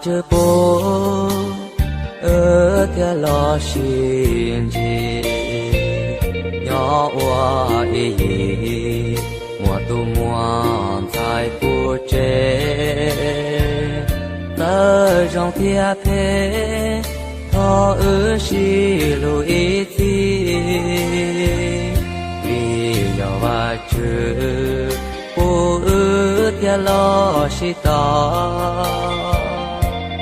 Tswv pub wb thiaj los sib ntsib, nyob ua ib yig muaj tub muaj ntxhais puv tsev. Txawm zoo thiab phem, thov wb sib hlub ib txhis, vim yog Vajtswv pub wb thiaj los sib tau.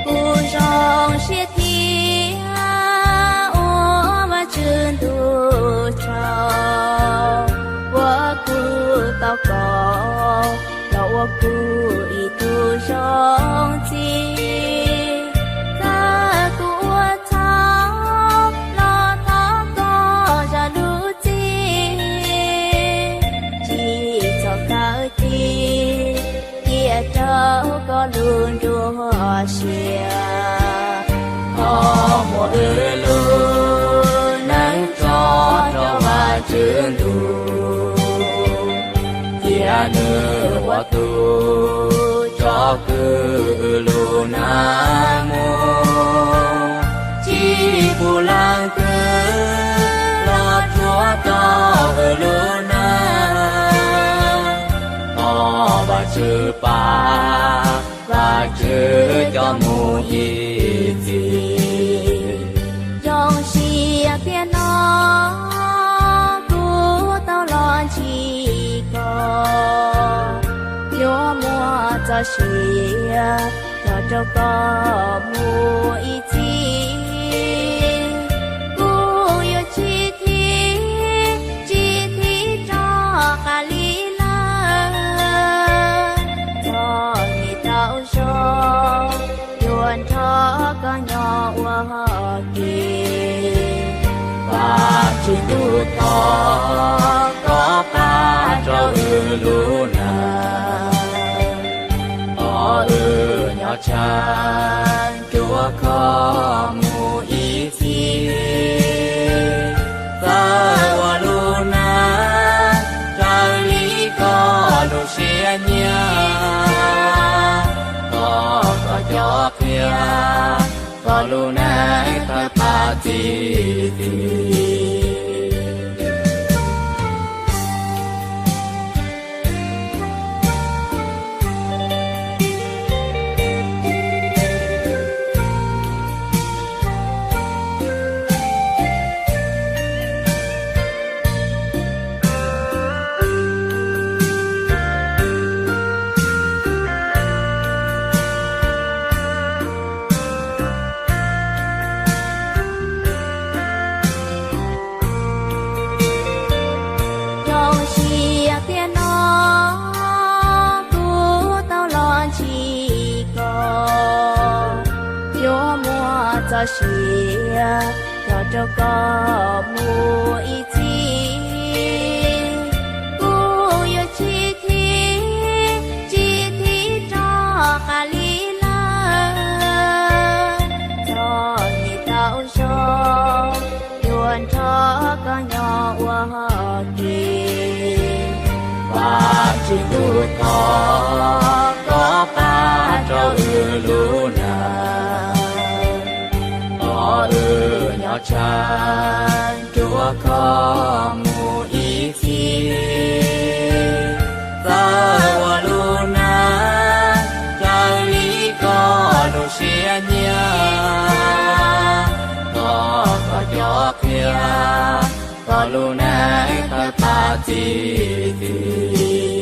Kuv zoo siab thiab ua Vajtswv ntuj tsaug, uas kuv tau koj los ua kuv ib tug zoo txiv. Txawm kuv ua txhaum los thov koj zam lub txim, tsis txhob khaws cia, cia rau koj lub nruab siab. Thov muab wb lub neej tso rau Vajtswv ntuj, cia nws ua tus tsom kwm wb lub neej mus, tsis pub leej twg los tsuam tau wb lub neej. Thov Vajtswv pab, Vajtswv coj mus ib txhis. Zoo siab tiag no kuv tau los ntsib koj, yuav muaj txoj sia los rau koj mus ib txhis. Kuv yuav tsis thim, tsis thim rov qab li lawm. Txog niam tau zoo, yuav nrog koj nyob ua ke. Vajtswv ntuj, thov koj pab rau wb lub neej, thov wb nyob tseeb cuag koj mus ib txhis. Txawj ua lub neej raws li koj lub siab nyiam, thov koj cob qhia kom lub neej tawg paj txi txi. Zoo siab tiag no kuv tau los ntsib koj, yuav muaj txoj sia los rau koj mus ib txhis. Kuv yuav tsis thim, tsis thim rov qab li lawm. Txog niam tau zoo, yuav nrog koj nyob ua ke. Vajtswv ntuj, thov koj pab rau wb lub neej, thov wb nyob tseeb cuag koj mus ib txhis. Txawj ua lub neej raws li koj lub siab nyiam, thov koj cob qhia kom lub neej tawg paj txi txi.